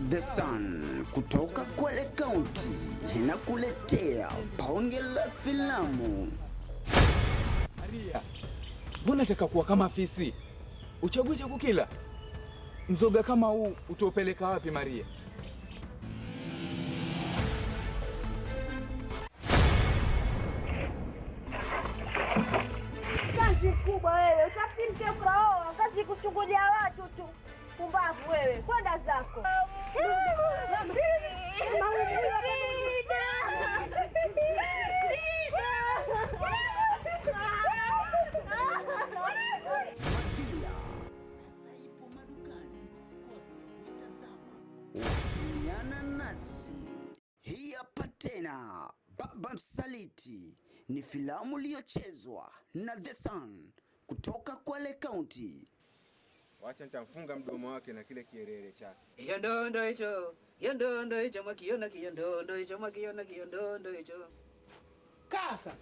The Sun kutoka Kwale County inakuletea bonge la filamu. Maria, mbona nataka kuwa kama fisi? Uchague cha kukila. Mzoga kama huu utaupeleka wapi Maria? Kazi kubwa wewe, utafuti mke ukaoa, kazi kuchungulia watu tu. Pumbavu wewe, kwenda zako. Madhila sasa ipo madukani, usikose kuitazama. Wasiliana nasi. Hii hapa tena, Baba Msaliti ni filamu iliyochezwa na The Sun kutoka Kwale County. Wacha nitamfunga mdomo wake na kile kielele chake. Kiondondo hicho, kiondondo hicho mwakiona, kiondondo hicho mwakiona, kiondondo hicho. Kaka,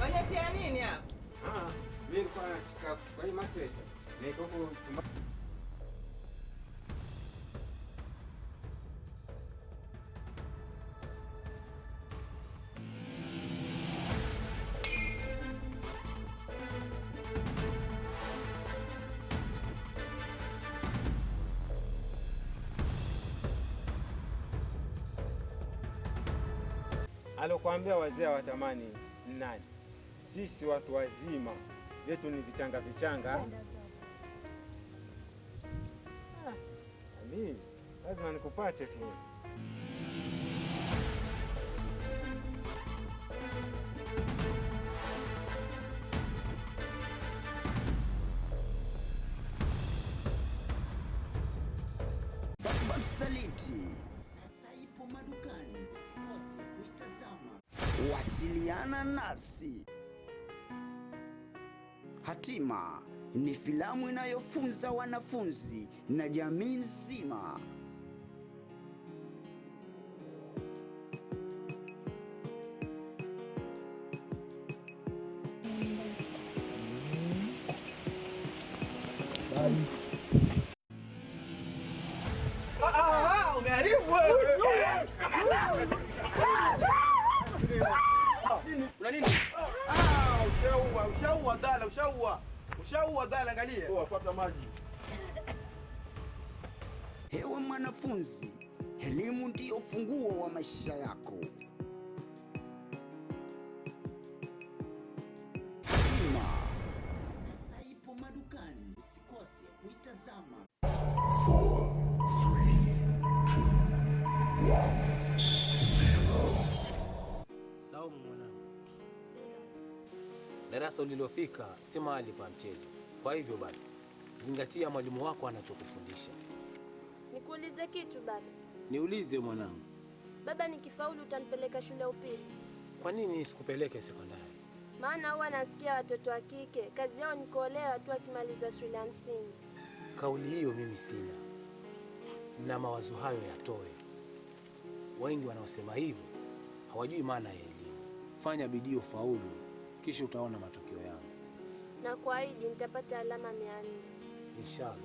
waletea nini hapa? Ah, mimi nilikuwa nataka kuchukua hii mattress. Niko huko chumba. Alokuambia wazee hawatamani nani? Sisi watu wazima yetu ni vichanga vichanga. Ah, mimi lazima nikupate tu. Baba Msaliti sasa ipo madukani, usikose kuitazama. Wasiliana nasi. Hatima ni filamu inayofunza wanafunzi na jamii nzima. Umeharibu wewe. Una nini? Ah, ushaua, ushaua dhala, ushaua. Ushaua dhala, angalia. Poa, fuata maji. Ewe mwanafunzi, elimu ndiyo funguo wa maisha yako. Hatima sasa ipo madukani, usikose kuitazama. 4, 3, 2, 1, 0. Saumu mwanangu, darasa ulilofika si mahali pa mchezo. Kwa hivyo basi, zingatia mwalimu wako anachokufundisha. Nikuulize kitu baba. Niulize mwanangu. Baba, nikifaulu utanipeleka shule ya upili? Kwa nini sikupeleke sekondari? Maana huwa nasikia watoto wa kike kazi yao ni kuolewa tu akimaliza shule ya msingi. Kauli hiyo mimi sina, na mawazo hayo yatoe. Wengi wanaosema hivyo hawajui maana ya elimu. Fanya bidii ufaulu, kisha utaona matokeo yangu. Na kuahidi nitapata alama 400. Inshallah.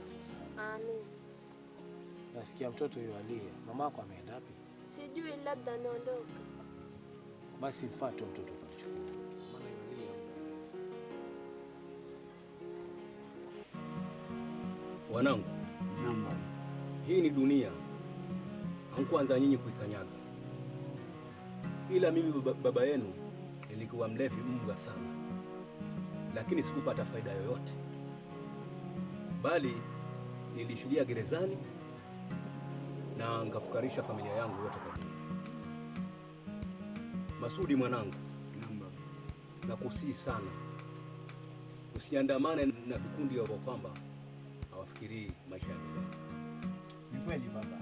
Amin. Nasikia mtoto yualia. Mamako ameenda wapi? Sijui, labda ameondoka. Basi mfuate mtoto ukamchukua. Maana yualia. Wanangu, hii ni dunia, hamkuanza nyinyi kuikanyaga, ila mimi baba yenu nilikuwa mlevi mbwa sana, lakini sikupata faida yoyote, bali nilishuhudia gerezani na nikafukarisha familia yangu yote kwa jumla. Masudi mwanangu, nakusihi sana usiandamane na vikundi ambavyo kwamba hawafikirii maisha ya milele. Ni kweli baba,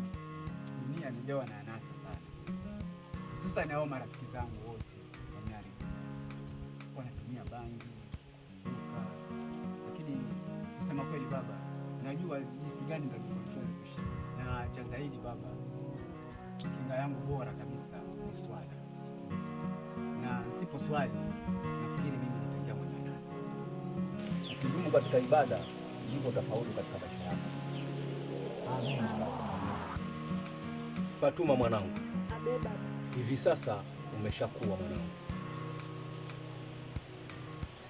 dunia imejawa na anasa sana, hususan hao marafiki zangu wote wameharibika, wanatumia bangi, duka. Lakini kusema kweli baba, najua jinsi gani nitajicontrol kuishi, na cha zaidi baba, kinga yangu bora kabisa ni swala, na nisipo swali nafikiri mimi nitaingia mwenye anasa. Ukidumu katika ibada ndipo utafaulu katika maisha yako. Amen. Fatuma mwanangu, Abe baba. Hivi sasa umeshakuwa mwanangu.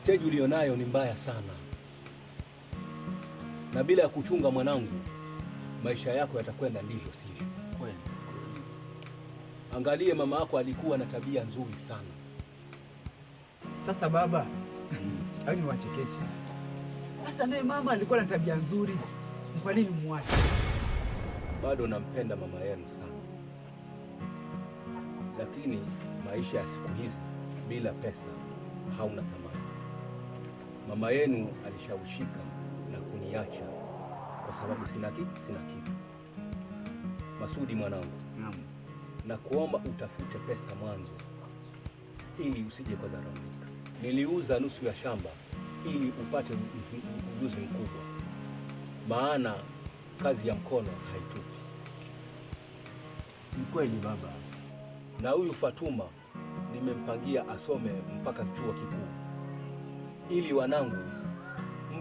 Stage ulionayo ni mbaya sana, na bila ya kuchunga mwanangu, maisha yako yatakwenda ndivyo sivyo. Kweli. Angalie, mama yako alikuwa na tabia nzuri sana. Sasa baba, au niwachekesha. Sasa naye mama alikuwa na tabia nzuri, kwa nini muache? Bado nampenda mama yenu sana, lakini maisha ya siku hizi bila pesa hauna thamani. Mama yenu alishawishika na kuniacha kwa sababu sina kitu. Masudi mwanangu, Naam. Na kuomba utafute pesa mwanzo ili usije kudharaulika. Niliuza nusu ya shamba ili upate ujuzi mkubwa, maana kazi ya mkono haitupi. Ni kweli baba. Na huyu Fatuma nimempangia asome mpaka chuo kikuu, ili wanangu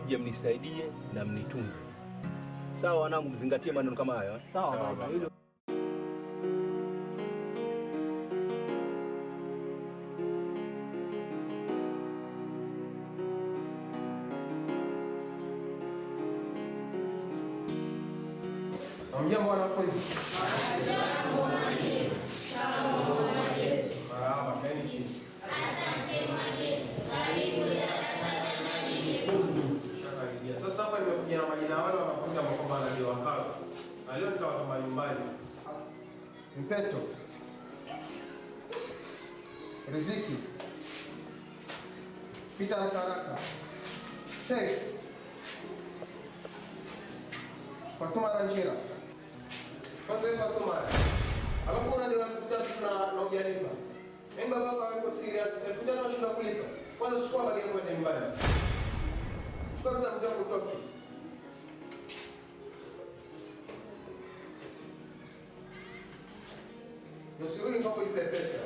mje mnisaidie na mnitunze. Sawa wanangu, mzingatie maneno kama hayo eh? Sawa baba. Hilo Hamjambo wanafunzi? Marahaba, kaeni chini. Shakaribia. Sasa hapa nimekuja na majina ya wale wanafunzi ambao kwamba wanaliwa karo. Na leo nitawatuma nyumbani. Mpeto. Riziki. Peter Karaka. Saif. Fatuma Ranjira. Kwanza wewe Fatuma. Alafu unaniwa 3,000 na hujalipa. Mimi baba yuko serious, 3,000 unashinda kulipa. Kwanza chukua bagi yako uende nyumbani. Chukua vitabu vyako utoke. Usirudi mpaka ulipe pesa.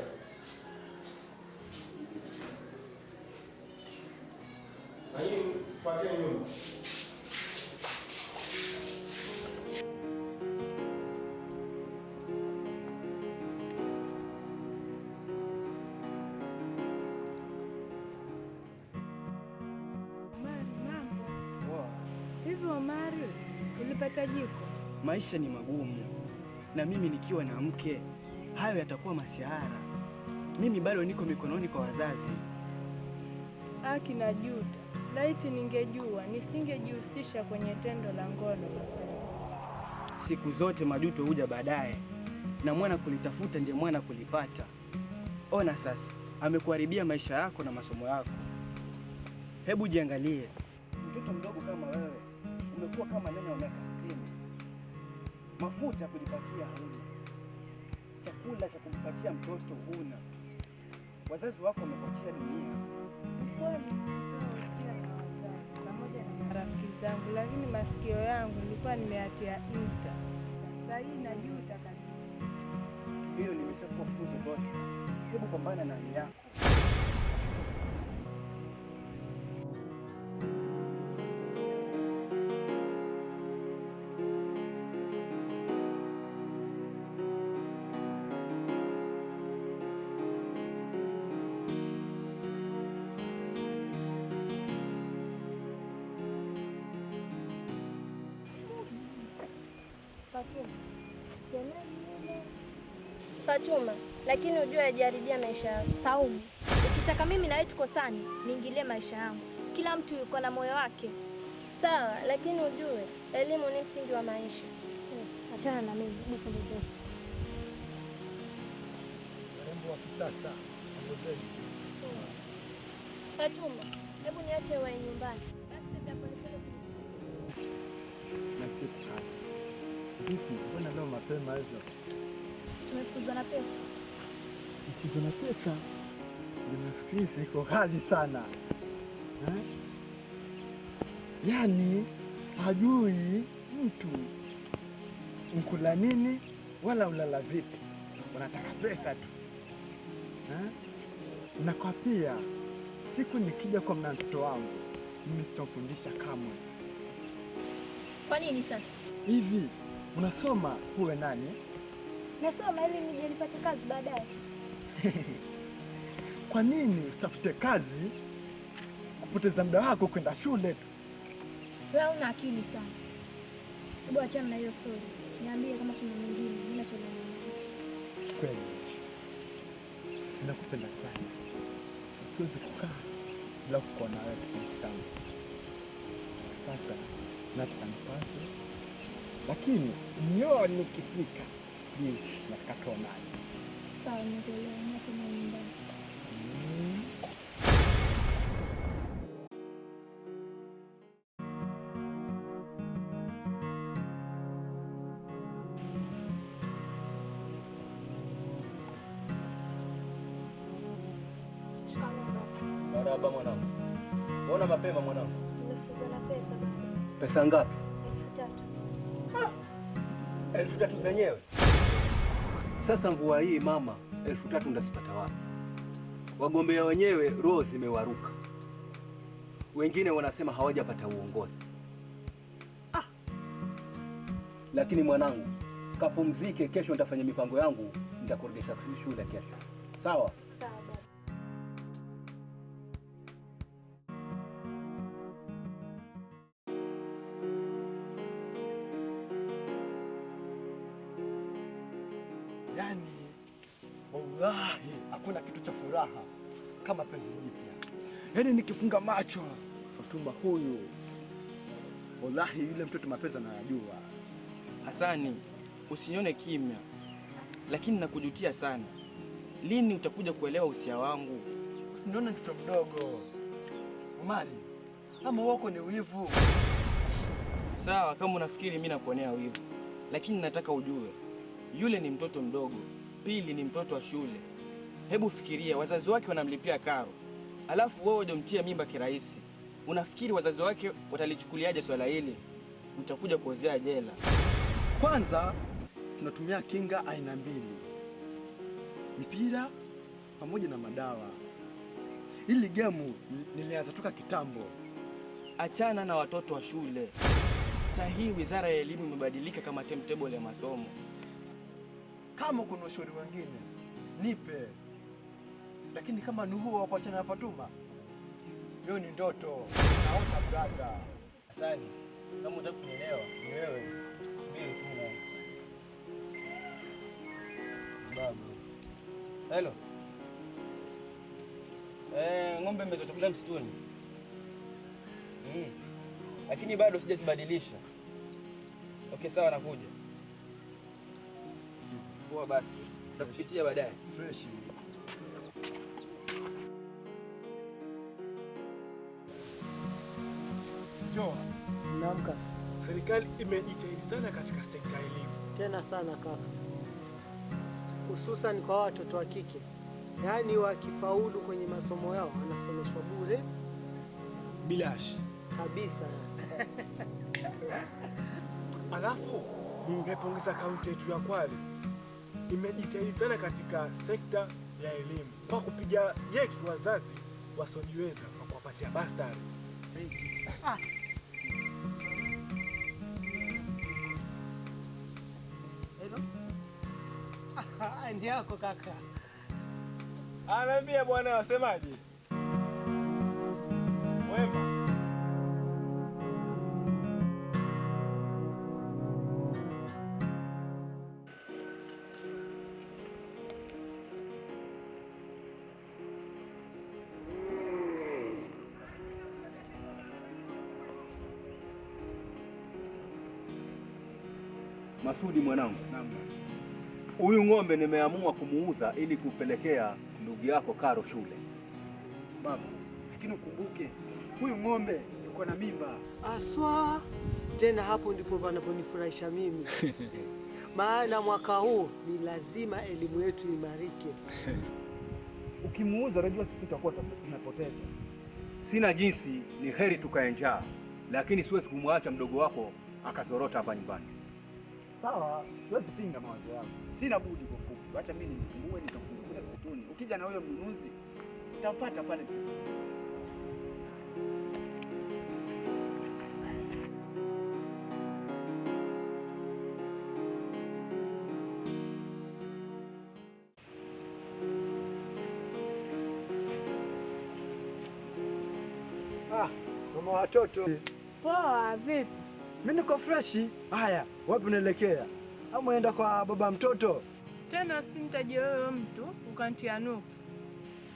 Na hii fuateni nyuma. Omari, mambo. Hivi Omari, ulipata jiko? Maisha ni magumu, na mimi nikiwa na mke, hayo yatakuwa masihara. Mimi bado niko mikononi kwa wazazi. Aki na juta, laiti ningejua nisingejihusisha kwenye tendo la ngono mapema. Siku zote majuto huja baadaye, na mwana kulitafuta ndiye mwana kulipata. Ona sasa, amekuharibia maisha yako na masomo yako. Hebu jiangalie, mtoto mdogo kama wewe umekuwa kama nyanya wa miaka 60. Mafuta ya kujipakia huna, chakula cha kumpatia mtoto huna, wazazi wako wamekuachia dunia. Kweli nilitoa wosia kwa wazazi pamoja na marafiki zangu, lakini masikio yangu nilikuwa nimeatia nta. Sasa hii najuta kabisa. Hiyo nimeshakuwa funzo tosha. Hebu pambana na hali yako. Fatuma, lakini ujue hajaharibia maisha yako. Saumu, ukitaka mimi na wewe tukosane, niingilie maisha yangu. Kila mtu yuko na moyo wake. Sawa, lakini ujue elimu ni msingi wa maisha. Achana na mimi, hebu tuendelee. Warembo wa kisasa, ongozeni. Fatuma, hebu niache wewe nyumbani. Basi tembea polepole kunisubiri. Na sweetheart. Vipi, mbona leo mapema hivyo? Tumefukuzwa na pesa. Mfukuzwa na pesa? Dunia siku hizi iko ghali sana eh? Yaani hajui mtu mkula nini wala ulala vipi, wanataka pesa tu eh? Na kwa pia siku nikija kwa mna mtoto wangu mimi sitomfundisha kamwe. Kwa nini sasa? Hivi unasoma huwe nani? Nasoma ili nije nipate kazi baadaye. Kwa nini usitafute kazi kupoteza muda wako kwenda shule tu? Wewe una akili sana. Hebu achana na hiyo story. Niambie kama kuna mwingine, mimi nachelewa. Kweli. Nakupenda sana. Siwezi kukaa bila kukuona wewe kipenzi changu. Sasa nataka nipate, lakini jioni nikifika, please nataka tuonane. Sawa, nimekuelewa. Nenda nyumbani. Marahaba mwanangu. Mbona mapema mwanangu? Nimefukuzwa na pesa baba. Pesa ngapi? 3000. 3000 zenyewe? Sasa mvua hii mama, 3000 ndazipata wapi? Wagombea wenyewe roho zimewaruka. Wengine wanasema hawajapata uongozi. Lakini mwanangu, kapumzike, kesho nitafanya mipango yangu, nitakurudisha shule kesho. Sawa? Sawa baba. Yaani, wallahi hakuna kitu cha furaha kama penzi jipya. Yaani nikifunga macho Fatuma huyu, wallahi yule mtoto mapenzi anayajua. Hasani, usinione kimya, lakini nakujutia sana. Lini utakuja kuelewa usia wangu? Usinione mtoto mdogo Omari, ama wako ni wivu. Sawa, kama unafikiri mimi nakuonea wivu, lakini nataka ujue yule ni mtoto mdogo, pili ni mtoto wa shule. Hebu fikiria, wazazi wake wanamlipia karo, alafu wewe hujamtia mimba kirahisi. Unafikiri wazazi wake watalichukuliaje swala hili? Utakuja kuozea jela. Kwanza tunatumia kinga aina mbili, mpira pamoja na madawa. Hili gemu nilianza toka kitambo. Achana na watoto wa shule. Sasa hii wizara ya elimu imebadilika kama timetable ya masomo. Kama kuna ushauri wengine nipe, lakini kama ni huo wa kuachana na Fatuma, hiyo ni ndoto naota brother. Hasani, kama unataka kunielewa ni wewe. Subiri simu na babu. Hello. Ng'ombe mmezotokula msituni. Lakini bado sijazibadilisha. Okay, sawa, nakuja. Poa basi. Tutakupitia baadaye. Fresh. Joa. Naam kaka. Serikali imejitahidi sana katika sekta ya elimu. Tena sana kaka. Hususan kwa watoto wa kike. Yaani wakifaulu kwenye masomo yao wanasomeshwa bure. Bilashi. Kabisa. Alafu nimepongeza kaunti yetu ya Kwale. Imejitahidi sana katika sekta ya elimu kwa kupiga jeki wazazi wasiojiweza kwa kuwapatia basari. Hello? Ndi yako kaka. Anaambia bwana, wasemaje? Wema. Masudi mwanangu, huyu ng'ombe nimeamua kumuuza ili kupelekea ndugu yako karo shule. Baba, lakini ukumbuke huyu ng'ombe yuko na mimba. Aswa, tena hapo ndipo panaponifurahisha mimi. Maana mwaka huu ni lazima elimu yetu imarike. Ukimuuza unajua sisi tutakuwa tunapoteza. Sina jinsi, ni heri tukae njaa, lakini siwezi kumwacha mdogo wako akazorota hapa nyumbani. Sawa, siwezi pinga mawazo yako. Sina budi kwa fupi. Acha mimi nifungue nikafungue kule msituni. Ukija na huyo mnunuzi utampata pale msituni. Mama watoto. Poa, vipi? Mimi niko freshi. Haya, wapi unaelekea? Au unaenda kwa baba mtoto? Tena usimtaje wewe mtu ukantia nuksi.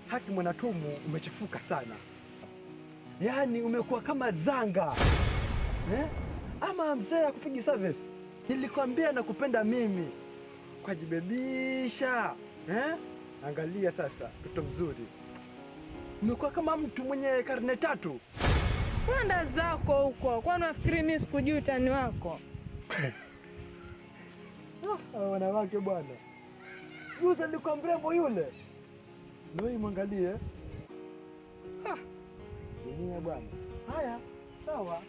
Haki mwanatumu, umechafuka sana. Yaani umekuwa kama zanga. Eh? Ama mzee akupigi service. Nilikwambia nakupenda mimi. Ukajibebisha. Eh? Angalia sasa, mtoto mzuri. Umekuwa kama mtu mwenye karne tatu. Kwenda zako huko, kwani unafikiri mimi sikujui utani wako? Ah, wanawake bwana. Juzi alikuwa mrembo yule. Leo hii mwangalie. Ah, dunia bwana. Haya, sawa.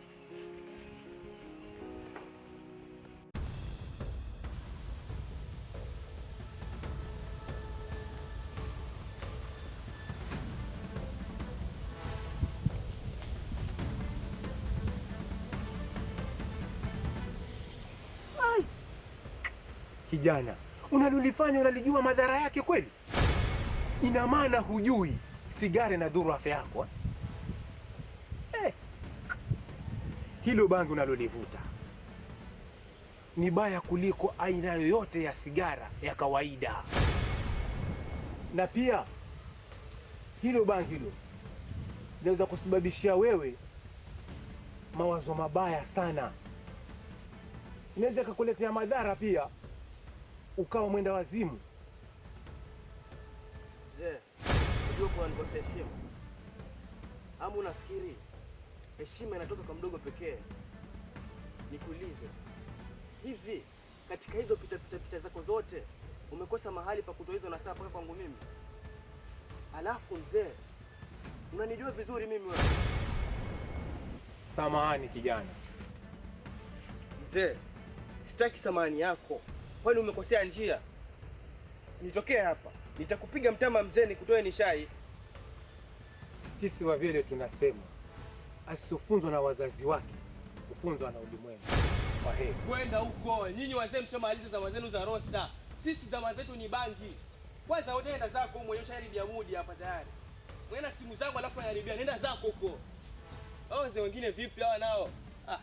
Ai! Kijana, unalolifanya unalijua madhara yake kweli? Ina maana hujui sigara inadhuru afya yako eh? Eh. Hilo bangi unalolivuta ni baya kuliko aina yoyote ya sigara ya kawaida, na pia hilo bangi hilo linaweza kusababishia wewe mawazo mabaya sana, inaweza ikakuletea madhara pia, ukawa mwenda wazimu. Mzee, unajua kuwa nikosa heshima ama unafikiri heshima inatoka kwa mdogo pekee? Nikuulize, hivi katika hizo pita pita pita zako zote umekosa mahali pa kutoa hizo nasaha mpaka kwangu mimi? Alafu mzee, unanijua vizuri mimi wewe. Samahani kijana. Mzee, sitaki samahani yako, kwani umekosea njia. Nitokee hapa, nitakupiga mtama mzee, nikutoe nishai. Sisi wavyele tunasema asiyofunzwa na wazazi wake hufunzwa na ulimwengu. Kwa heri. Kwenda huko, nyinyi wazee mshamaliza zama zenu za rosta, sisi zama zetu ni bangi. Kwanza nenda zako mwenyewe, ushaharibia mudi hapa tayari. Mwena simu zako alafu anaharibia, nenda zako huko. Hao wazee wengine vipi hawa nao? Ah.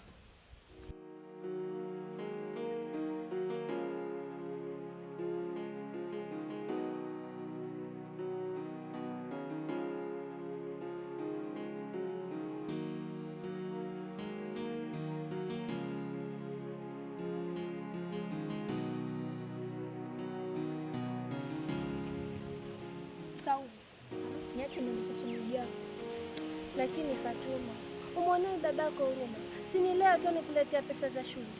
Saumu, niache nimekusumulia. Lakini Fatuma, umwonee babako huruma. Si ni leo tu nikuletea pesa za shule.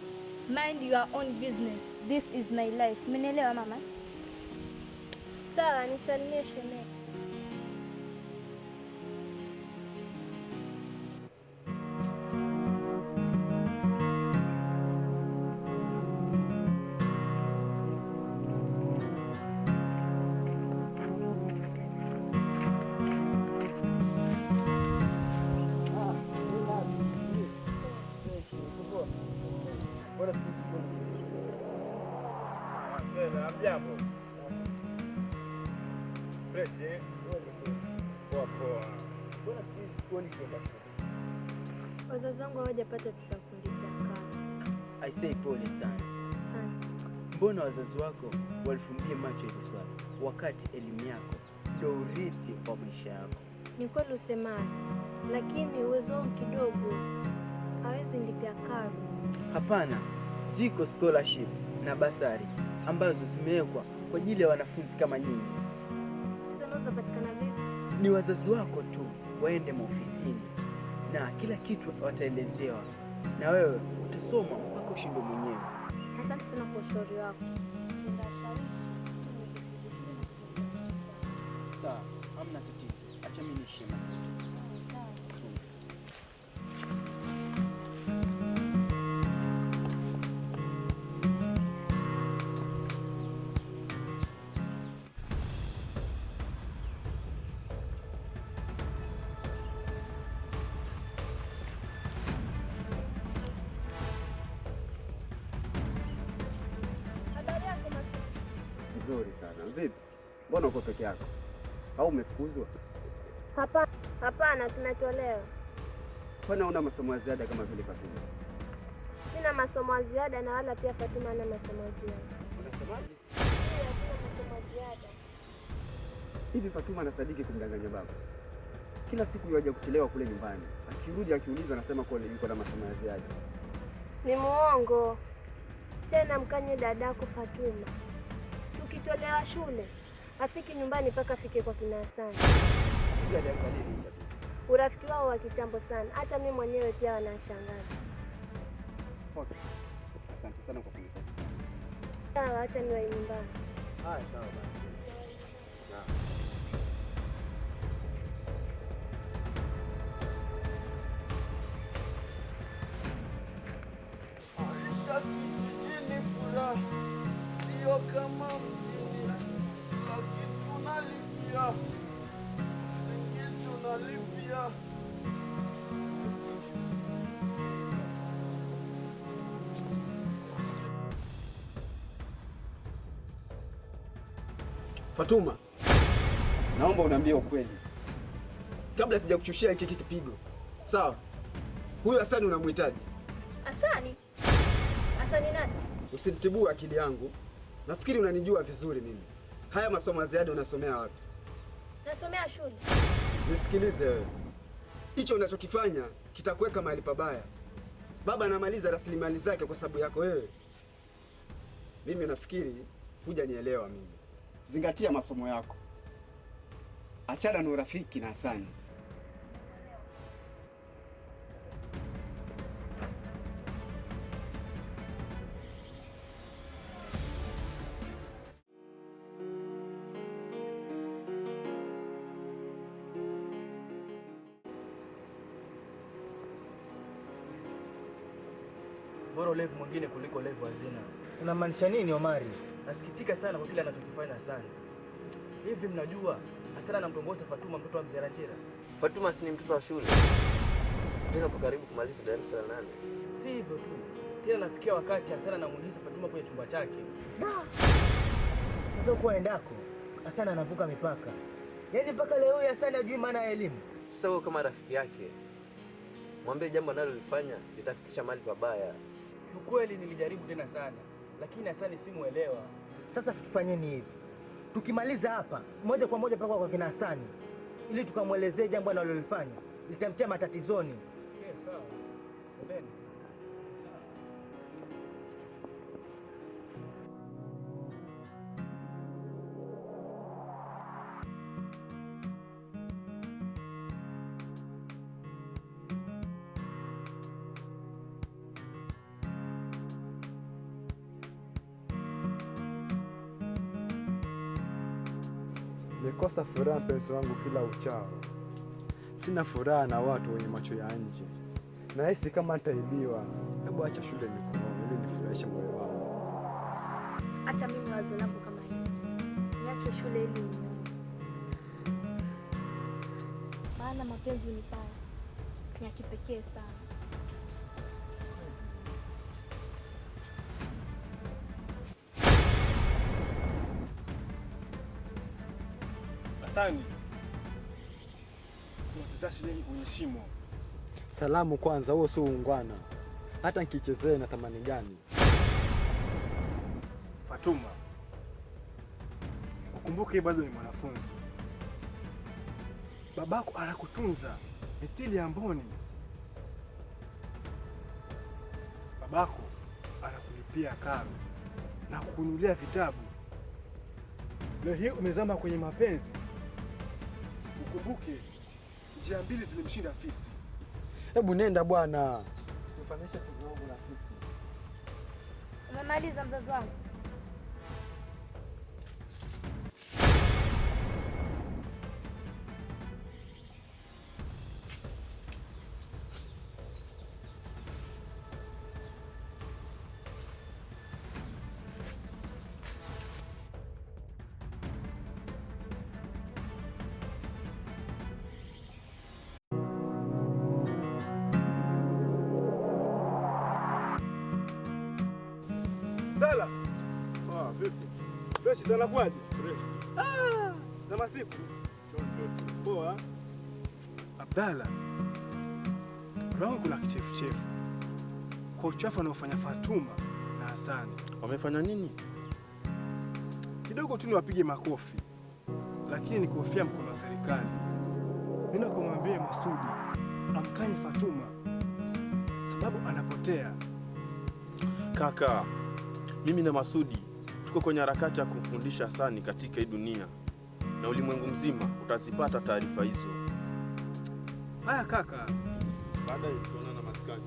Mind your own business. This is my life. Umenielewa mama? Sawa, nisalimie shemeji. Hamjambo? Fresh eh? Poa poa. Mbona siku hizi sikuoni ukienda shule? Wazazi wangu hawajapata pesa ya kunilipia karo. I say pole sana. Asante. Mbona wazazi wako walifumbie macho hili swala wakati elimu yako ndio urithi wa maisha yako? Ni kweli usemayo, lakini uwezo wangu kidogo, hawezi nilipia karo. Hapana, ziko scholarship na basari ambazo zimewekwa kwa ajili ya wanafunzi kama nyinyi. Hizo nazo patikana vipi? Ni wazazi wako tu waende maofisini na kila kitu wataelezewa, na wewe utasoma mpaka ushindwe mwenyewe. Asante sana kwa ushauri wako. Sawa, hamna tatizo. Acha mimi niishie matatu. Habari yako Masud? Nzuri sana. Vipi? Mbona uko peke yako? Au umefukuzwa? Hapana, hapana, tumetolewa. Kwani una masomo ya ziada kama vile Fatuma? Sina masomo ya ziada na wala pia Fatuma hana masomo ya ziada. Unasemaje? Yeye hatuna masomo ya ziada. Hivi Fatuma anasadiki kumdanganya baba? Kila siku yuaja kuchelewa kule nyumbani. Akirudi akiulizwa anasema kuwa yuko na masomo ya ziada. Ni muongo. Tena mkanye dadako Fatuma. Tukitolewa shule, afiki nyumbani mpaka afike kwa kina Hasani. Hivi aliamka lini Fatuma? Urafiki wao wa kitambo sana, hata mimi mwenyewe pia wanashangaza. Okay. Asante sana kwa kunipa. Sawa, acha niwe nyumbani. Haya, sawa basi. Naam. Maisha kijijini furaha sio kama mjini, lakini unalipia usingizi, unalipia. Fatuma, naomba uniambie ukweli kabla sijakushushia hiki kipigo. Sawa? Huyu Hasani unamhitaji? Hasani? Hasani nani? Usinitibue akili yangu. Nafikiri unanijua vizuri mimi. Haya masomo ya ziada unasomea wapi? Nasomea shule. Nisikilize wewe. Hicho unachokifanya kitakuweka mahali pabaya. Baba anamaliza rasilimali zake kwa sababu yako wewe. Mimi nafikiri hujanielewa mimi. Zingatia masomo yako. Achana na urafiki na Hasani. Bora ulevu mwingine kuliko ulevu hazina. Unamaanisha nini Omari? Nasikitika sana kwa kile anachokifanya Hasani. Hivi mnajua Hasani anamtongoza Fatuma mtoto wa mzee Ranjera? Fatuma si ni mtoto wa shule. Tena kwa karibu kumaliza darasa la 8. Si hivyo tu. Tena nafikia wakati Hasani anamuingiza Fatuma kwenye chumba chake. Sasa huko aendako Hasani anavuka mipaka. Yaani mpaka leo hii Hasani hajui maana ya elimu. Sasa wewe kama rafiki yake, mwambie jambo analolifanya litafikisha mahali pabaya. Kiukweli nilijaribu tena sana, lakini Hasani simuelewa. Sasa tufanyeni hivi. Tukimaliza hapa moja kwa moja mpaka kwa kina Hasani ili tukamwelezee jambo analolifanya litamtia matatizoni. Okay, sawa. Endeni. Nimekosa furaha mpenzi wangu kila uchao. Sina furaha na watu wenye macho ya nje. Nahisi kama nitaibiwa. Hebu acha shule nikuoe ili nifurahishe moyo wangu. Hata mimi wazo langu kama hili. Niache shule ili unioe. Maana mapenzi ni paya. Ni ya kipekee sana. Hasani, unachezea shilingi kwenye shimo. Salamu kwanza, huo sio uungwana. Hata nikichezea na thamani gani? Fatuma, ukumbuke bado ni mwanafunzi. Babako anakutunza mithili ya mboni. Babako anakulipia karo na kukununulia vitabu. Leo hii umezama kwenye mapenzi. Ukumbuke njia mbili zilimshinda fisi. Hebu nenda bwana. Usifanishe kizungu na fisi. Umemaliza mzazi wangu? Dala. Ah, vipi? Fresh sana kwaje? Fresh. Ah, za masiku. Poa. Abdalla. Roho kuna kichefuchefu kwa uchafu anaofanya Fatuma na Hasani. Wamefanya nini? Kidogo tu niwapige makofi, lakini nikuhofia mkono wa serikali. Nenda kumwambia Masudi amkanye Fatuma sababu anapotea. Kaka, mimi na Masudi tuko kwenye harakati ya kumfundisha Hasani katika hii dunia na ulimwengu mzima utazipata taarifa hizo. Haya kaka, baadaye tutaonana maskani.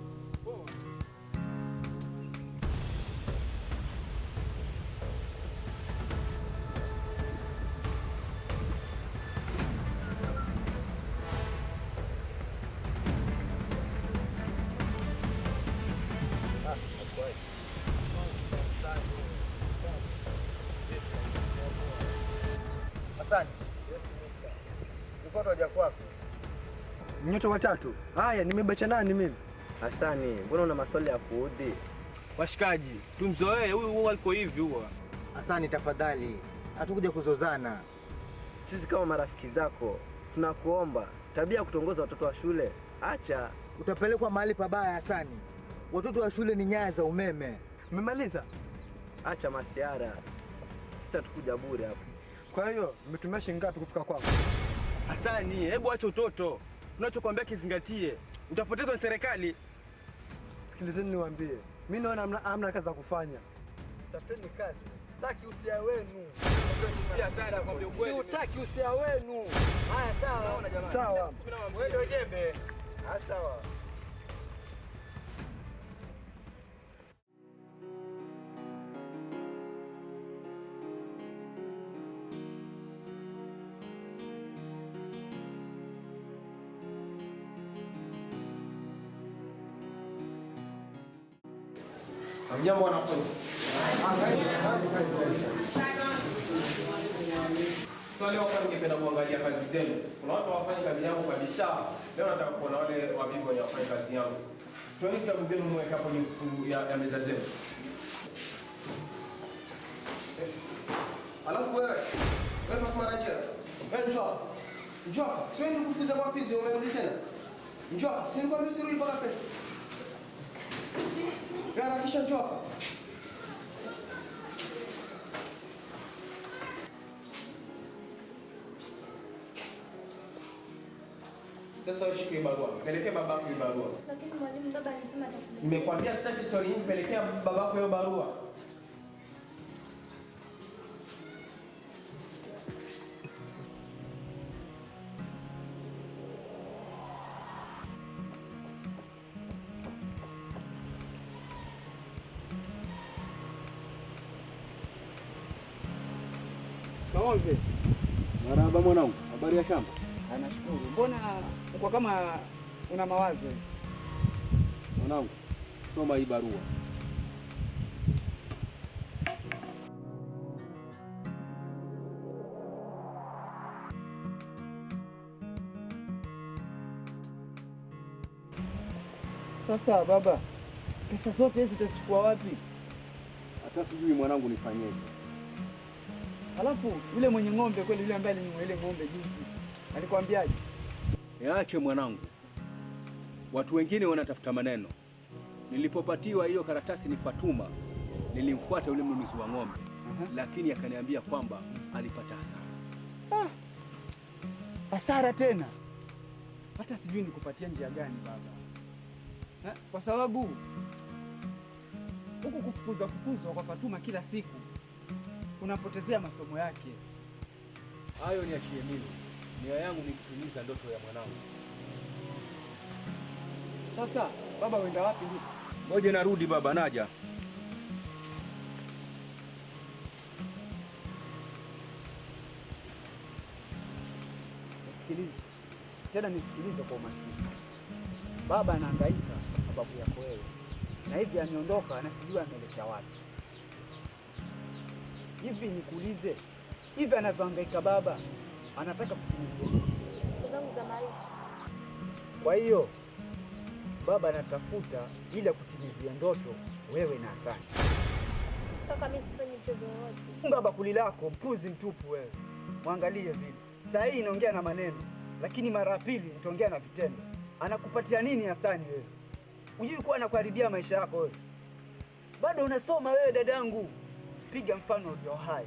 Hasani, nilikuwa tuwaja kwako. Nyote watatu. Haya, nimebacha nani mimi? Hasani, mbona una maswali ya kuudhi? Washikaji, tumzoee huyu, huwa aliko hivi huwa. Hasani, tafadhali, hatukuja kuzozana. Sisi kama marafiki zako tunakuomba tabia ya kutongoza watoto wa shule acha. Utapelekwa mahali pabaya Hasani. Watoto wa shule ni nyaya za umeme. Mmemaliza? Acha masiara, sisi hatukuja bure hapa. Kwa hiyo mmetumia shilingi ngapi kufika kwako? Hasani, hebu acha utoto. Tunachokuambia kizingatie. Utapotezwa na serikali. Sikilizeni niwaambie, mimi naona hamna kazi za kufanya. Tafuteni kazi. Sitaki usia wenu. Siutaki usia wenu. Haya sawa. Sawa. Wewe ndio jembe. Sawa. Hamjambo wanafunzi. Sasa leo hapa ningependa kuangalia kazi zenu. Kuna watu hawafanyi kazi yangu kabisa. Leo nataka kuona wale wavivu wenye hawafanyi kazi yangu. Toeni vitabu vyenu mweke hapo juu ya meza zenu. Alafu wewe, wewe Fatuma Rajia, wewe njoo. Njoo. Si wewe nikufukuza kwa fizi umerudi tena. Njoo, si nikwambia usirudi mpaka pesa. Harakisha njoo hapa. Sasa ushike hii barua. Pelekea babako hii barua. Lakini mwalimu, baba alisema atakuletea. Nimekwambia sitaki story nyingi, pelekea babako hiyo barua. Mzee. Marahaba mwanangu, habari ya shamba? Nashukuru. Mbona uko kama una mawazo hivi? Mwanangu, soma hii barua. Sasa baba, pesa zote hizi utazichukua wapi? Hata sijui mwanangu nifanyeje. Alafu yule mwenye ng'ombe kweli, yule ambaye alinunua ile ng'ombe juzi, alikwambiaje? Yaache mwanangu, watu wengine wanatafuta maneno. Nilipopatiwa hiyo karatasi ni Fatuma, nilimfuata yule mnunuzi wa ng'ombe, lakini akaniambia kwamba alipata hasara. Hasara tena? Hata sijui nikupatia njia gani baba. Ha? Kwa sababu huku kufukuzwa fukuzwa kwa Fatuma kila siku unapotezea masomo yake. Hayo niachie mimi. Nia yangu ni kutimiza ndoto ya mwanangu. Sasa baba, uenda wapi ndipo? Ngoja narudi baba, naja. Nisikilize tena, nisikilize kwa umakini. Baba anahangaika kwa sababu yako wewe, na hivi ameondoka na sijui ameelekea wapi. Hivi nikuulize, hivi anavyohangaika baba anataka kutimizia nini? Zangu za maisha. Kwa hiyo baba anatafuta ili akutimizia ndoto wewe na Hasani. Kaka, mimi sifanyi mchezo wowote. Funga bakuli lako, mpuzi mtupu wewe. Mwangalie vile. Saa hii inaongea na maneno, lakini mara ya pili nitaongea na vitendo. Anakupatia nini Hasani wewe? Hujui kuwa anakuharibia maisha yako wewe? Bado unasoma wewe dadangu. Piga mfano ulio hai.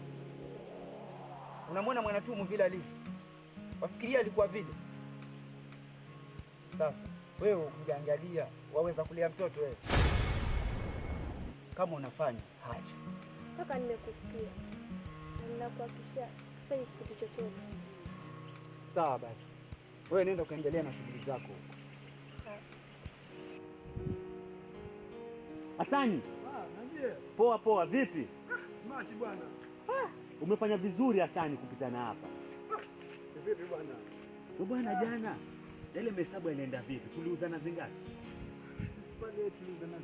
Unamwona Mwanatumu vile alivyo? Wafikiria alikuwa vile? Sasa wewe ukiangalia waweza kulea mtoto wewe? Kama unafanya acha. Kaka, nimekusikia. Na ninakuhakikishia sifanyi kitu chochote. Sawa basi. Wewe nenda ukaendelea na shughuli zako huko. Sawa. Hasani. Niambie. Poa poa, vipi? Smart bwana. Umefanya vizuri Hasani kupitana hapa. Vipi bwana? Bwana, jana yale mahesabu yalienda vipi? Tuliuzana zingapi? Sisi pale tuliuzana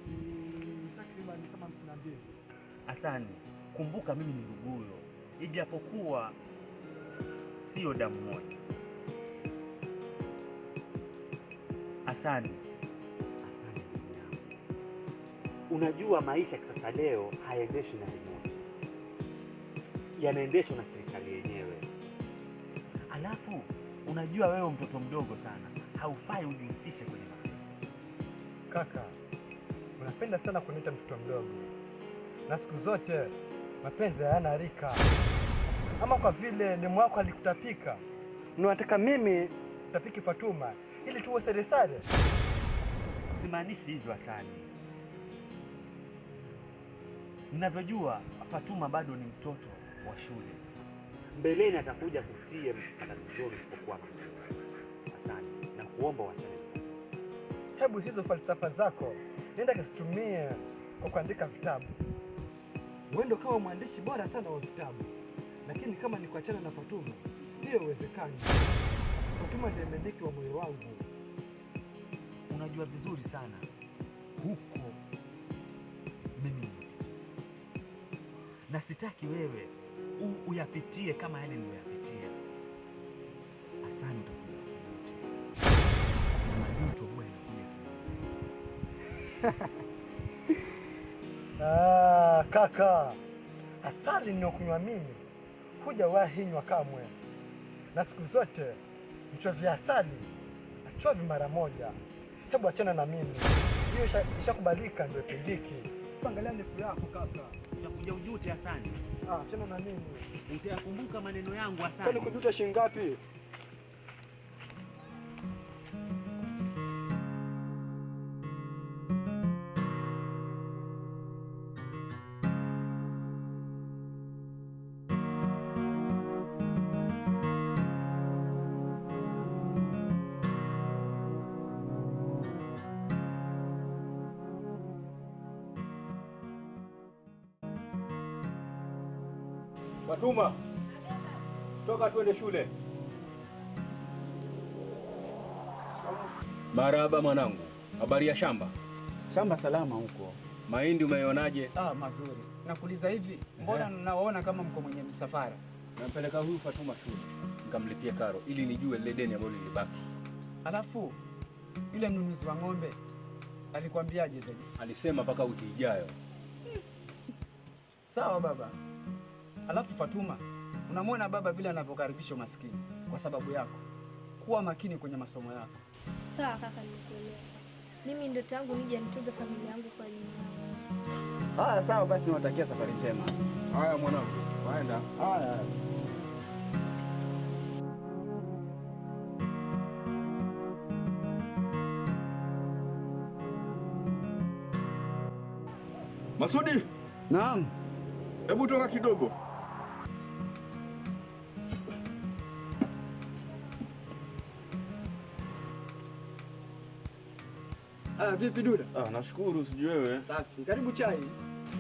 takriban kama 52. Hasani, kumbuka mimi ni nduguyo, ijapokuwa sio damu moja. Hasani, Hasani ndugu yangu, unajua maisha kisasa leo hayaendeshwi na remote, yanaendeshwa na serikali yenyewe. Alafu unajua wewe mtoto mdogo sana, haufai ujihusishe kwenye mapenzi. Kaka, unapenda sana kuniita mtoto mdogo, na siku zote mapenzi hayana rika. Ama kwa vile demu wako alikutapika, unataka mimi tapiki Fatuma ili tuwe sare sare? Simaanishi hivyo Hasani. Ninavyojua Fatuma bado ni mtoto wa shule. Mbeleni atakuja kutie matatizoni usipokuwa makini. Hasani, na kuomba uachane. Hebu hizo falsafa zako nenda kazitumie kwa kuandika vitabu. Wewe ndo kama mwandishi bora sana wa vitabu, lakini kama ni kuachana na Fatuma, hiyo haiwezekani. Fatuma ndiye mmiliki wa moyo wangu. Unajua vizuri sana huko mimi nimepitia, na sitaki wewe uyapitie kama yale niliyoyapitia. Hasani, utakuja kujuta, na majuto huwa yanakuja. Ah, kaka, asali ninayokunywa mimi hujawahi nywa kamwe, na siku zote mchovi asali achovi mara moja. Hebu achana na mimi, hiyo ishakubalika, ndio ipindiki. Angalia ndefu yako kaka, utakuja ujute Hasani. Ah, achana na mimi, utayakumbuka maneno yangu Hasani. Kwani kujuta shilingi ngapi? Fatuma, toka tuende shule. Marahaba mwanangu, habari ya shamba? Shamba salama huko. Mahindi umeionaje? Ah, mazuri. Nakuuliza hivi, mbona nawaona kama mko mwenye msafara? Nampeleka huyu Fatuma shule nikamlipie karo ili nijue lile deni ambalo lilibaki. Alafu yule mnunuzi wa ng'ombe alikwambiaje zaidi? Alisema mpaka wiki ijayo. Sawa baba. Alafu Fatuma, unamwona baba vile anavyokaribisha umaskini kwa sababu yako. Kuwa makini kwenye masomo yako. Sawa kaka, nimekuelewa. Mimi ndoto yangu nije nituze familia yangu kwa elimu yangu. Haya sawa basi, nawatakia safari njema. Haya mwanangu, waenda. Haya. Masudi. Naam. Hebu toka kidogo. Ah, vipi Duda? Ah, nashukuru sijui wewe. Safi. Karibu chai.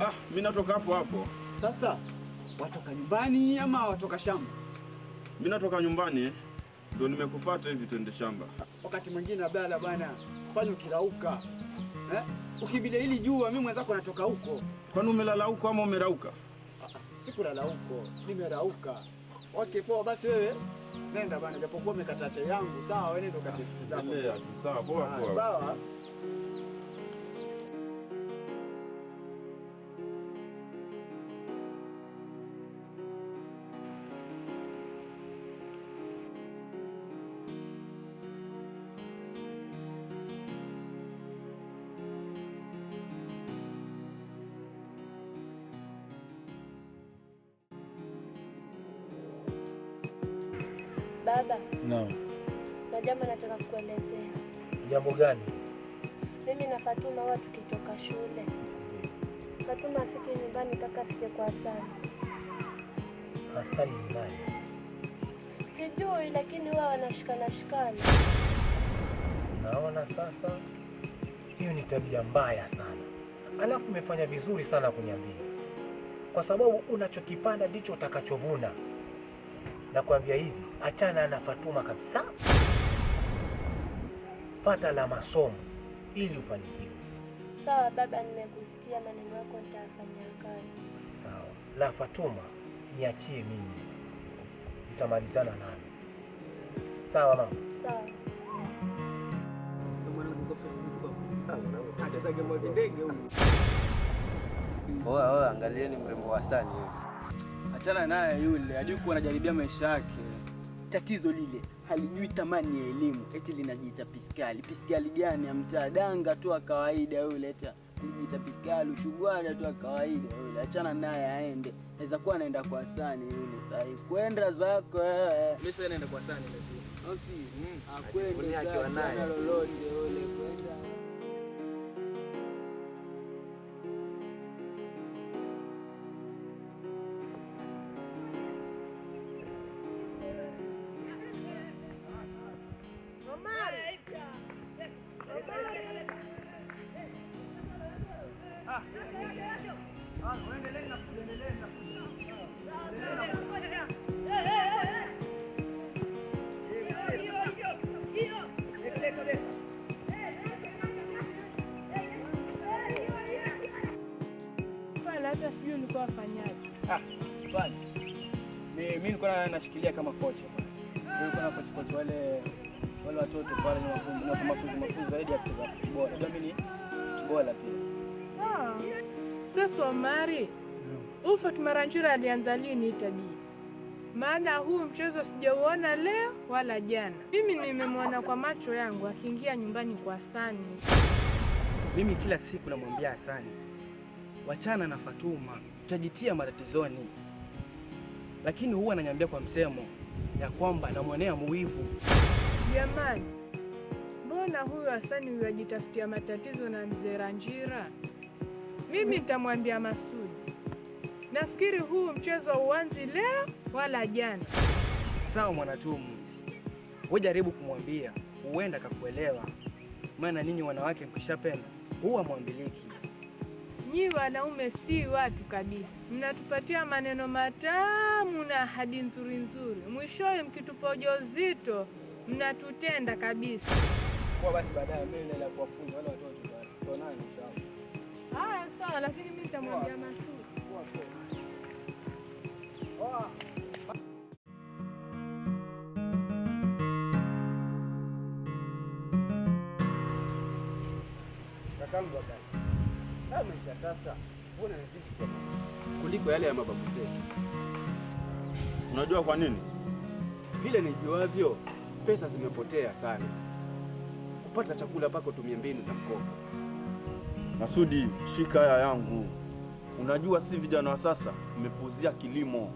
Ah, mimi natoka hapo hapo. Sasa watoka nyumbani ama watoka shamba? Mimi natoka nyumbani ndio nimekufuata hivi twende shamba. Wakati mwingine abala bwana, fanya ukirauka. Eh? Ukibida hili jua mimi mwenzako natoka huko. Kwani umelala huko ama umerauka? Sikulala huko, nimerauka. Okay, poa basi wewe. Nenda bwana, japokuwa umekataa chai yangu. Sawa, wewe nenda ukate siku zako. Sawa, poa poa. Sawa. Baba, Naam. na jambo nataka kukuelezea. Jambo gani? Mimi na Fatuma huwa tukitoka shule, Fatuma afike nyumbani mpaka afike kwa Hasani. Hasani ni nani? Sijui, lakini huwa wanashikana shikana. Naona sasa hiyo ni tabia mbaya sana. Alafu umefanya vizuri sana kuniambia, kwa sababu unachokipanda ndicho utakachovuna. Nakwambia hivi, achana na Fatuma kabisa, fata la masomo ili ufanikiwe. Sawa baba, nimekusikia maneno yako, nitayafanyia kazi. Sawa, la Fatuma niachie mimi, nitamalizana nayo. Sawa mama? Sawa. Oa oa, angalieni mrembo wa Hasani yule. Achana naye yule, hajui kuwa anajaribia maisha yake. Tatizo lile halijui thamani ya elimu, eti linajiita piskali. Piskali gani ya mtaa? Danga tu wa kawaida yule, eti anajiita piskali, ushugwada tu wa kawaida yule. Achana naye aende, naweza kuwa anaenda kwa Hasani yule sasa hivi. Kwenda zako wewe. Mimi sasa naenda kwa Hasani lazima. Au si? Akwende Ajivunia akiwa zako, naye. hana lolote yule, kwenda. Pale hata sijui ulikuwa wafanyaje. Bwana. Mimi nilikuwa nashikilia kama kocha bwana. Nilikuwa na coach coach wale watoto pale ni mafunzo na mafunzo zaidi ya kucheza football. Unajua mimi ni footballer pia. Ah. Sasa Omari, huyu Fatuma Ranjira alianza lini hii tabia? Maana huu mchezo sijauona leo wala jana. Mimi nimemwona kwa macho yangu akiingia nyumbani kwa Hasani. Mimi kila siku namwambia Hasani, wachana na Fatuma, utajitia matatizoni. Lakini huwa ananiambia kwa msemo ya kwamba namwonea muwivu. Jamani, mbona huyu Hasani huyu ajitafutia matatizo na mzee Ranjira? Mimi nitamwambia Masudi. Nafikiri huu mchezo hauanzi leo wala jana. Sawa mwanatumu, wewe jaribu kumwambia, huenda akakuelewa. Maana ninyi wanawake mkishapenda huwa mwambiliki. Nyi wanaume si watu kabisa, mnatupatia maneno matamu na ahadi nzuri nzuri, mwishowe mkitupa ujauzito mnatutenda kabisa. Kwa basi baadaye mimi naenda kuwafunza wale watoto bwana. Tuonane inshallah. Haya sawa, lakini mimi nitamwambia Masudi. Kakangu Abdalla, haya maisha sasa mbona yanazidi kuwa magumu kuliko yale ya mababu zetu. Unajua kwa nini? Vile nijuavyo, pesa zimepotea sana. Kupata chakula pako tumie mbinu za mkopo. Masudi, shika haya yangu. Unajua si vijana wa sasa mmepuuzia kilimo,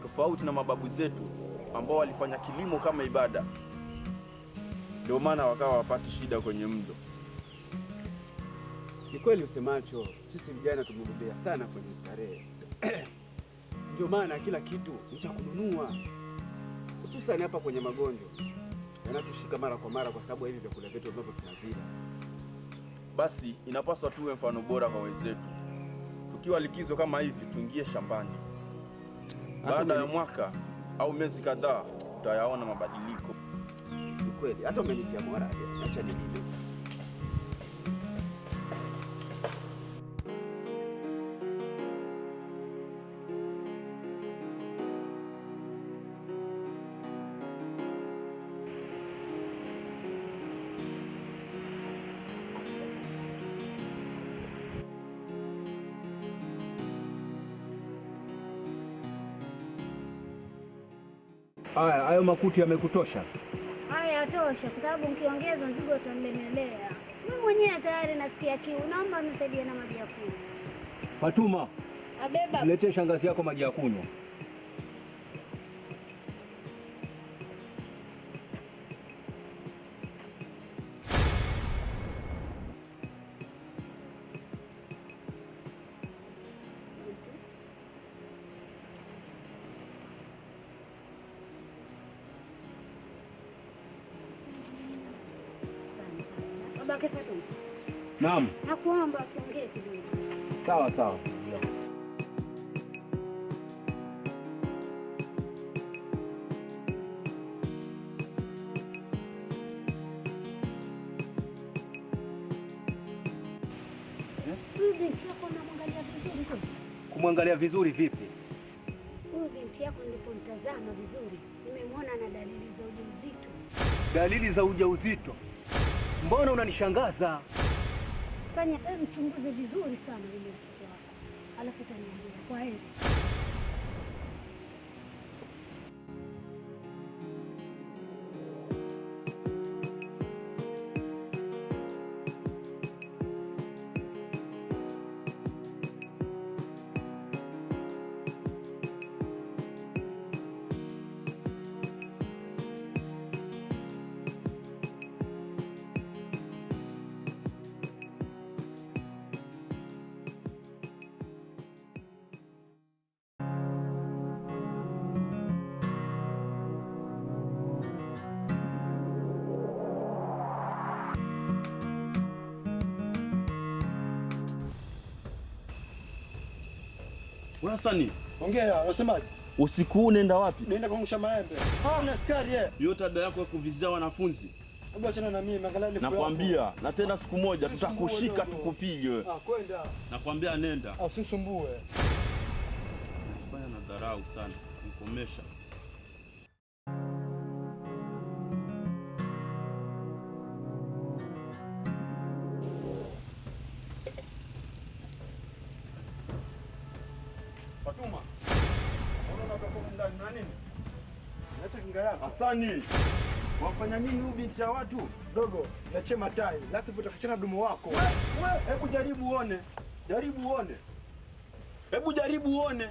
tofauti na mababu zetu ambao walifanya kilimo kama ibada, ndio maana wakawa wapati shida kwenye mlo. Ni kweli usemacho, sisi vijana tumebobea sana kwenye starehe. Ndio maana kila kitu ni cha kununua, hususani hapa kwenye magonjwa yanatushika mara kwa mara kwa sababu ya hivi vyakula vyetu ambavyo tunavila. Basi inapaswa tuwe mfano bora kwa wenzetu. Tukiwa likizo kama hivi, tuingie shambani. Baada ya mwaka au miezi kadhaa, utayaona mabadiliko. Ni kweli, hata umenitia morali, acha nilime. Haya, hayo makuti yamekutosha? Haya yatosha, kwa sababu mkiongeza mzigo utanilemelea. Mimi mwenyewe tayari nasikia kiu, naomba mnisaidie na maji ya kunywa. Fatuma, Abeba. mletee shangazi yako maji ya kunywa. Babake Fatuma. Naam. Nakuomba tuongee kidogo. Sawa sawa. Huyu binti yako unamwangalia vizuri kweli? Kumwangalia vizuri vipi? Huyu binti yako nilipomtazama vizuri, nimemwona na dalili za ujauzito. Dalili za ujauzito? Mbona unanishangaza? Fanya mchunguze vizuri sana yule mtoto wako, alafu utaniambia. Kwa heri. Wewe Hasani, ongea, unasemaje? Usiku huu nenda wapi? Nenda kuangusha maembe. Ah, askari eh. Hiyo tabia yako ya kuvizia wanafunzi. Hebu achana na mimi, angalia lifu. Nakwambia, na tena siku moja tutakushika tukupige wewe. Ah, kwenda. Nakwambia nenda. Ah, usisumbue. Fanya na dharau sana, nikomesha. Fatuma, unaona unatoka ndani na nini? Niacha kinga yako. Hasani, wafanya nini huyu binti ya watu? Dogo, niachie matai, la sivyo utafichana mdomo wako. Wewe, hebu jaribu uone. Jaribu uone. Hebu jaribu uone.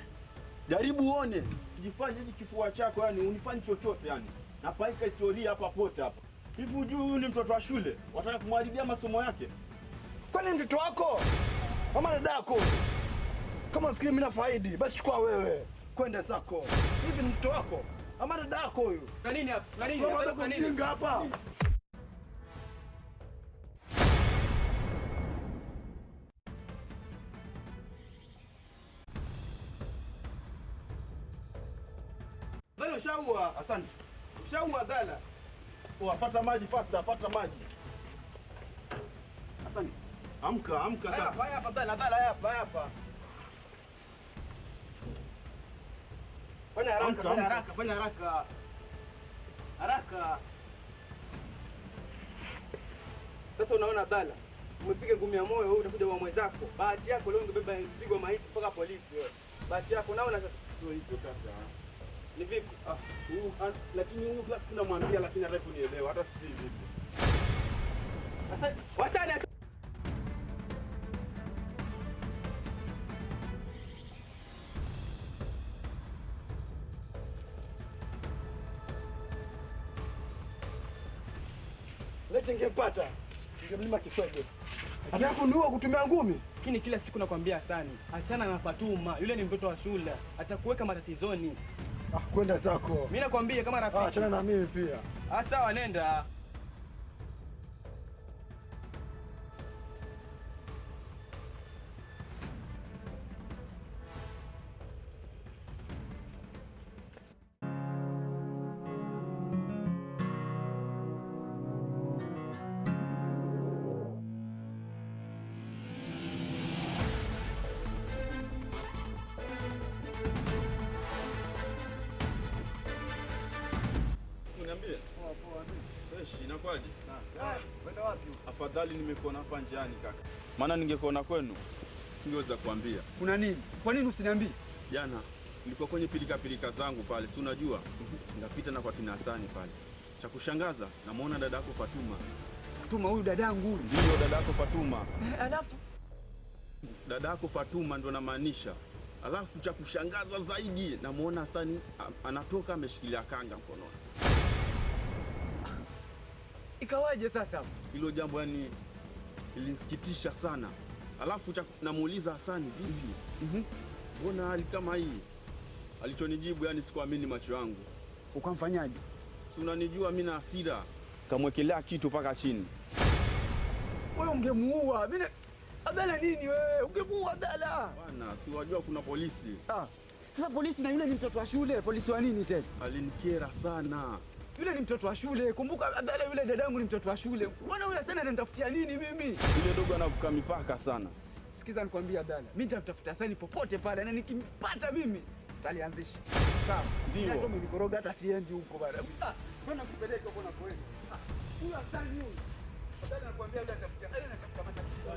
Jaribu uone. Jifanye hiki kifua chako yani unifanye chochote yani. Napaika historia hapa pote hapa. Hivi hujui huyu ni mtoto wa shule? Wataka kumharibia masomo yake? Kwani mtoto wako? Mama dadako? Kama unafikiri mimi nafaidi, basi chukua wewe. Kwenda zako. Hivi ni mtoto wako? Ama dadako huyu? Na nini hapa? Na nini? Na nini hapa? Dhala ushaua, asante. Ushaua dhala. Wapata maji faster, pata maji. Asante. Amka, amka kaka. Hapa hapa dhala, dhala hapa hapa. Fanya haraka, fanya haraka, fanya haraka. Haraka. Sasa unaona dhala. Umepiga ngumi ya moyo wewe utakuja kwa mwenzako. Bahati yako leo ungebeba mzigo wa maiti mpaka polisi wewe. Bahati yako unaona sasa. Sio hivyo kaka. Ni vipi? Ah, lakini huyu class kuna mwambia lakini hataki kunielewa hata sijui vipi. Sasa wasani. Leti ningempata, ningemlima kisogo. Anataka kuniua kutumia ngumi? Lakini kila siku nakwambia Hasani, achana na Fatuma, yule ni mtoto wa shule, atakuweka matatizoni. Ah, kwenda zako. Mimi nakwambia kama rafiki. Ah, achana na mimi pia. Ah, sawa nenda. Inakwaje? Kwenda wapi? Afadhali nimekuona hapa njiani kaka. Maana ningekuona kwenu singeweza kuambia. Kuna nini? Kwa nini usiniambie? Jana nilikuwa kwenye pilika pilika zangu pale, si unajua? Ngapita na kwa kina Hasani pale. Cha kushangaza namuona dadako Fatuma. Fatuma huyu dadangu huyu? Ndio dadako Fatuma. Alafu dadako Fatuma ndo namaanisha. Alafu cha kushangaza zaidi namuona Hasani anatoka ameshikilia kanga mkononi. Ikawaje sasa? Hilo jambo yani ilinisikitisha sana. Alafu namuuliza Hasani vipi? Mbona hali kama hii? Alichonijibu yani sikuamini macho yangu. Ukamfanyaje? Si unanijua mimi na hasira. Kamwekelea kitu paka chini. Wewe ungemuua. Mimi Abdalla nini wewe? Ungemuua Abdalla. Bwana, si wajua kuna polisi. Ah. Sasa polisi na yule ni mtoto wa shule, polisi wa nini tena? Alinikera sana. Yule ni mtoto wa shule. Kumbuka Abdalla, yule dadangu ni mtoto wa shule. Mbona yule sana ananitafutia nini mimi? Yule dogo anavuka mipaka sana. Sikiza nikwambie Abdalla, mimi nitamtafuta Hasani popote pale na nikimpata mimi talianzisha. Sawa. Ndio. Hata umenikoroga hata siendi huko bana. Ah, mbona kupeleka huko na kwenda? Ah, huyu Hasani huyu. Abdalla nakwambia yule anatafuta, yule anatafuta matatizo.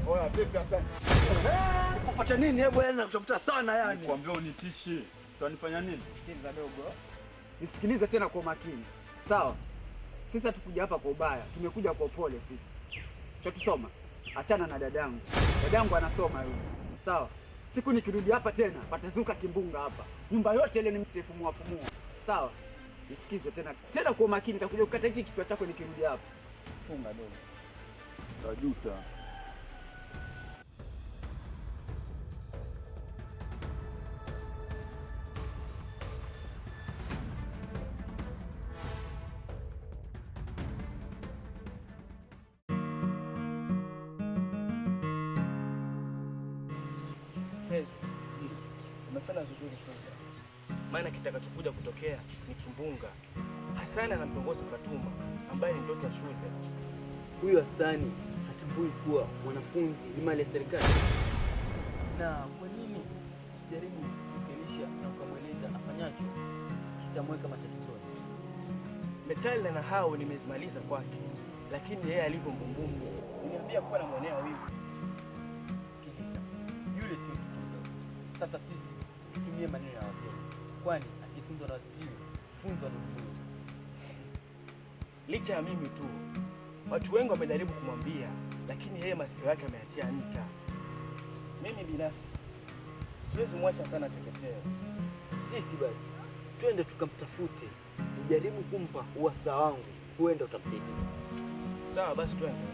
Oya, vipi Hasani? Kupata nini hebu yani nakutafuta sana yani. Nikwambia unitishi. Utanifanya nini? Sikiliza dogo. Nisikilize tena kwa makini. Sawa? Sisi hatukuja hapa kwa ubaya, tumekuja kwa upole sisi. Chatusoma. Achana na dadangu. Dadangu anasoma yule. Sawa? Siku nikirudi hapa tena patazuka kimbunga hapa. Nyumba yote ile nimtefumua fumua. Sawa? Nisikize tena tena kwa makini, nitakuja kukata hiki kichwa chako nikirudi hapa. Funga dogo. Tajuta. Umefanya vizuri Feza, maana kitakachokuja kutokea ni kimbunga. Hasani anamtongoza Fatuma ambaye ni mtoto wa shule. Huyu Hasani hatambui kuwa mwanafunzi ni mali ya serikali. Na kwa nini usijaribu kumkelisha na ukamweleza afanyacho kitamweka matatizoni? Methali na nahau nimezimaliza kwake, lakini yeye alivyo mbumbumbu niambia kuwa namwonea wivu. Sikiliza, yule sio mtoto mdogo. Sasa sisi tutumie maneno ya wageni, kwani asifunzwa na wazazi, funzwa na mfunzi. Licha ya mimi tu, watu wengi wamejaribu kumwambia, lakini yeye masikio yake ameyatia nta. Mimi binafsi siwezi mwacha sana teketee. Sisi basi twende tukamtafute, nijaribu kumpa uwasaa wangu, huenda utamsaidia. Sawa basi twende.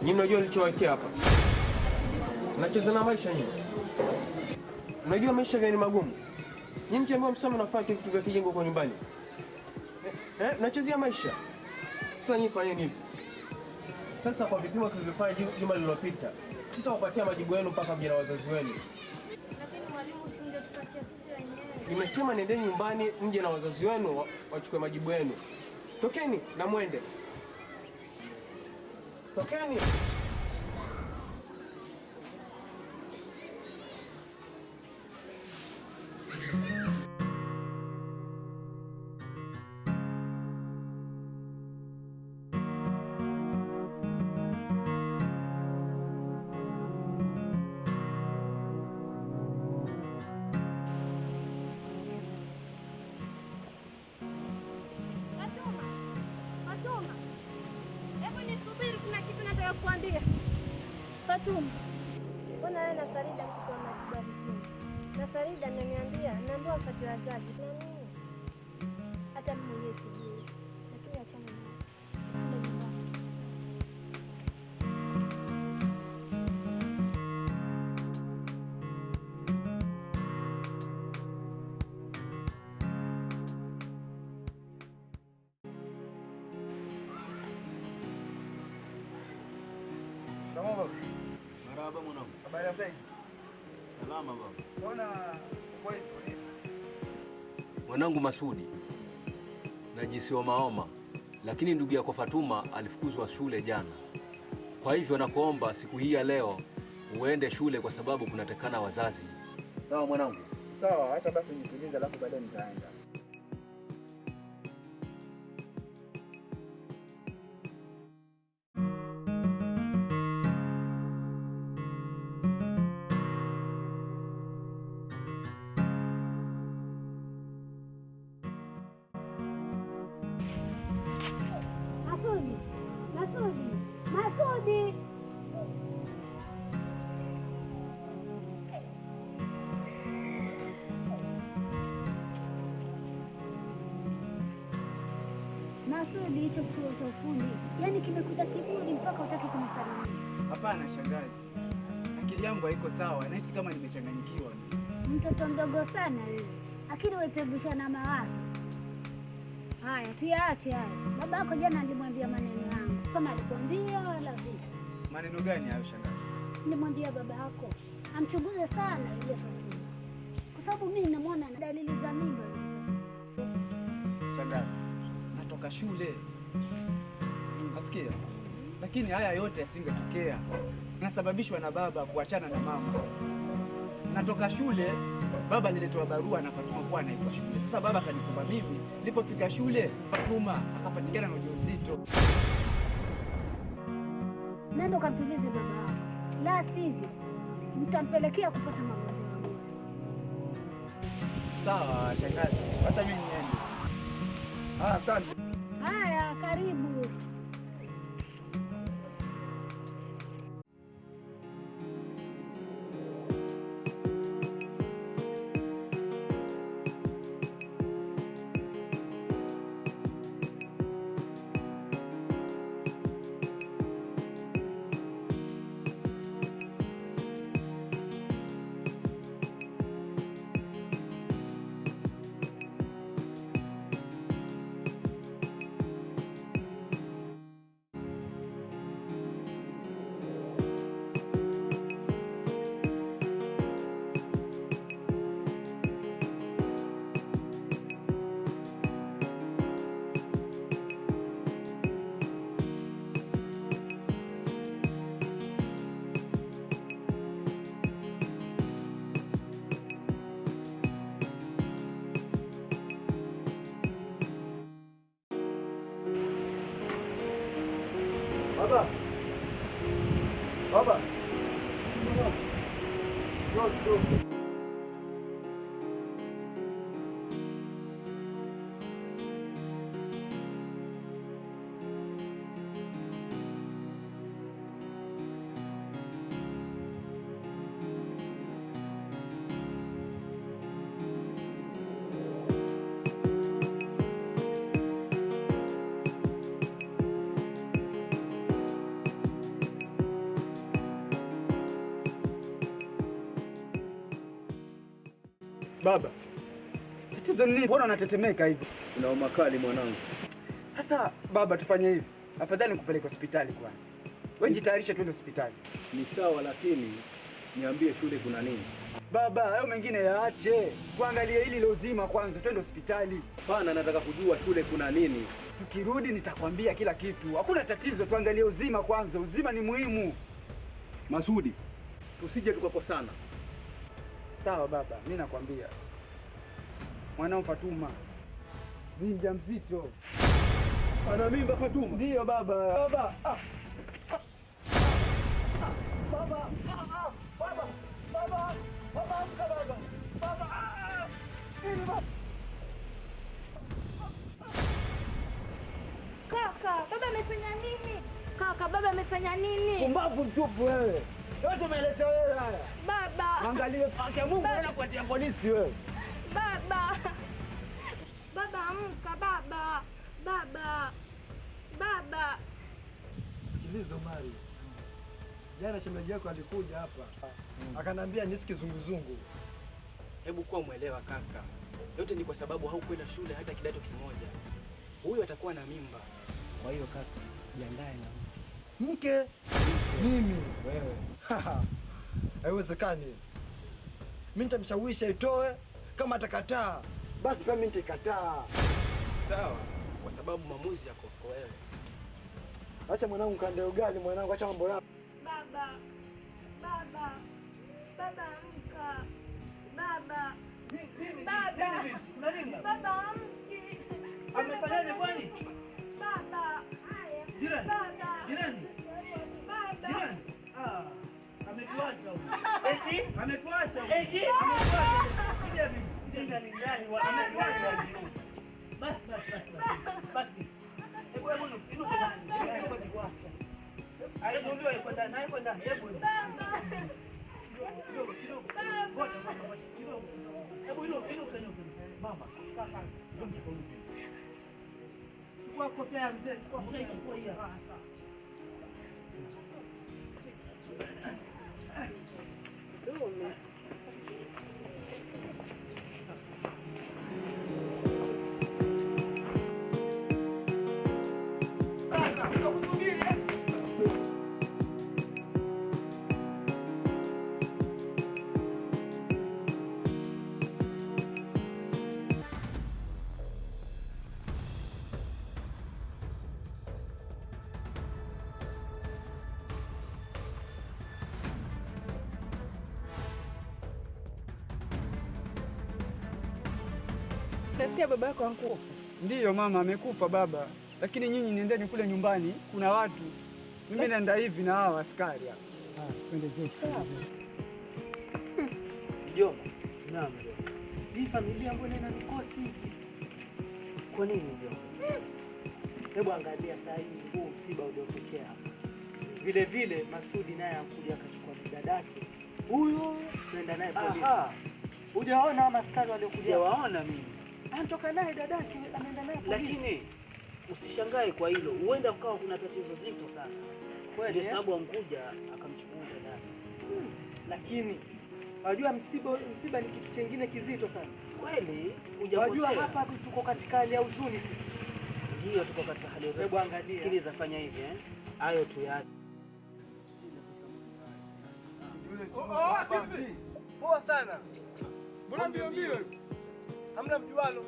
Nyinyi mnajua nilichowekea hapa. Mnacheza na maisha nyinyi. Mnajua maisha gani magumu. Nyinyi mkiambiwa msome mnafanya vitu vya kijinga kwa nyumbani. Mnachezea maisha. Sasa nyinyi fanyeni hivi. Sasa kwa vipimo tulivyofanya juma lililopita, sitawapatia majibu yenu mpaka mje na wazazi wenu. Lakini mwalimu, usingetupatia sisi wenyewe. Nimesema nendeni nyumbani mje na wazazi wenu wachukue majibu yenu. Tokeni na mwende. Tokeni. Fatuma, Fatuma, hebu nisubiri, kuna kitu nataka kukuambia. Fatuma, mbona wewe na Farida mko majibu ya vipimo? Na Farida ameniambia naambiwa mfuate wazazi. Na mimi hata mimi mwenyewe sijui, lakini achana nayo. Twende nyumbani. Shikamoo baba. Marahaba mwanangu. Habari ya sasa? Salama baba. Mbona uko hivyo? Mwanangu Masudi, najisi omaoma, lakini ndugu yako Fatuma alifukuzwa shule jana. Kwa hivyo nakuomba siku hii ya leo uende shule kwa sababu kunatekana wazazi. Sawa mwanangu? Sawa, acha basi nitulize alafu baadaye nitaenda. Masudi, Masudi, Masudi. Masudi, hicho chuo cha ufundi yaani kimekuta kiburi mpaka utaki kunisalimia. Hapana shangazi, akili yangu haiko sawa, nahisi kama nimechanganyikiwa. Mtoto mdogo sana wewe, akili waipevusha na mawazo. Haya, tuyaache haya. Baba yako jana alimwambia maneno yangu, kama alikwambia wala vipi? Maneno gani hayo shangazi? Nilimwambia baba yako amchunguze sana yule Fatuma, kwa sababu mimi namwona na dalili za mimba. Shangazi, natoka shule, nasikia, lakini haya yote yasingetokea, nasababishwa na baba kuachana na mama. Natoka shule, baba aliletewa barua na Fatuma kuwa anaitwa shule. Sasa baba akanikumba mimi, nilipofika shule Fatuma akapatikana na ujauzito. Nenda ukamtulize baba yako, la sivyo nitampelekea kupata magonjwa ya moyo. Sawa shangazi, hata mimi niende. Ah, asante. Haya, karibu. Baba. Baba. Njoo kidogo. Baba, tatizo ni nini? Mbona unatetemeka hivi? Una homa kali mwanangu. Sasa baba, tufanye hivi, afadhali nikupeleke hospitali kwanza. Wewe jitayarishe twende hospitali. Ni sawa, lakini niambie shule kuna nini? Baba, hayo mengine yaache, tuangalie hili lozima kwanza, twende hospitali. Hapana, nataka kujua shule kuna nini. Tukirudi nitakwambia kila kitu, hakuna tatizo. Tuangalie uzima kwanza, uzima ni muhimu. Masudi, tusije tukakosana. Sawa baba, mimi nakwambia mwanao Fatuma ni mjamzito. Ana mimba Fatuma? Ndiyo baba. Baba. Ah. Ah. Baba. Ah. Baba. Baba. Baba, amka baba. Baba. Ah. Nini baba? Kaka, baba amefanya nini? Kaka, baba amefanya nini? Pumbavu mtupu wewe. Yote umeleta wewe haya. Baba. Angalie haki ya Mungu wewe kuatia polisi wewe. Baba. Baba amka baba. Baba. Baba. Sikiliza Omari. Jana shemeji yako alikuja hapa. Akanambia nisi kizunguzungu. Hebu kuwa mwelewa kaka. Yote ni kwa sababu haukwenda shule hata kidato kimoja. Huyu atakuwa na mimba. Kwa hiyo kaka, jiandae na mke. Mimi. Wewe. Haiwezekani. Mimi nitamshawishi aitoe, kama atakataa basi pia mimi nitaikataa. Sawa, kwa sababu maamuzi yako kwa wewe. Acha mwanangu kande ugali mwanangu, acha mambo yako. Baba, baba, baba amka. Baba. Baba. Kuna nini? Baba amki. Amefanyaje kwani? Baba. Jirani. Baba. Jirani. Baba. Jirani. Ah, ametuacha huyu. Eti? Ametuacha huyu. Eti? Ametuacha. Kuja bibi. Inna lillahi wa ametuacha. Basi basi basi. Basi. Hebu hebu inuka basi. Hebu ametuacha. Aligunduliwa yuko ndani, yuko ndani. Hebu. Baba. Kidogo kidogo. Ngoja ngoja kidogo. Hebu inuka inuka inuka. Mama, kaa kaa. Chukua kofia ya mzee, chukua kofia. Chukua hii hapa. Nasikia baba yako ankufa. Ndiyo mama, amekufa baba, lakini nyinyi nendeni kule nyumbani, kuna watu. Mimi naenda hivi na hawa askari hapa. Ah, twende zetu. Mjomba. Naam mjomba. Hii familia mbona ina mikosi hivi? Kwa nini mjomba? Hebu angalia saa hii huu msiba uliotokea hapa. Vile vile Masudi naye akuja akachukua dadake. Huyo tunaenda naye polisi. Hujaona maskari waliokuja? Sijawaona mimi. Anatoka naye dadake, anaenda naye polisi. Lakini usishangae kwa hilo, huenda kukawa kuna tatizo zito sana. Kweli, Ndio eh? sababu ankuja akamchukua dadake. Lakini wajua msiba ni kitu chengine kizito sana. Kweli, hujakosea. Wajua hapa tuko katika hali ya huzuni sisi. Ndio tuko katika hali ya huzuni. Hebu angalia. Sikiliza, fanya hivi eh. Hayo tu ya Oh, Kimzi. Poa sana. Mbona mbio mbio? Hamna mjualo.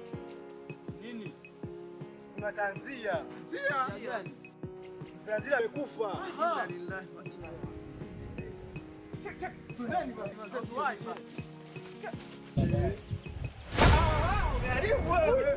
Nini? Kuna tanzia. Tanzia? Mzee amekufa. Inna lillahi wa inna ilaihi. Check check. Twendeni basi wazee tuwahi basi. Ah, umeharibu wewe.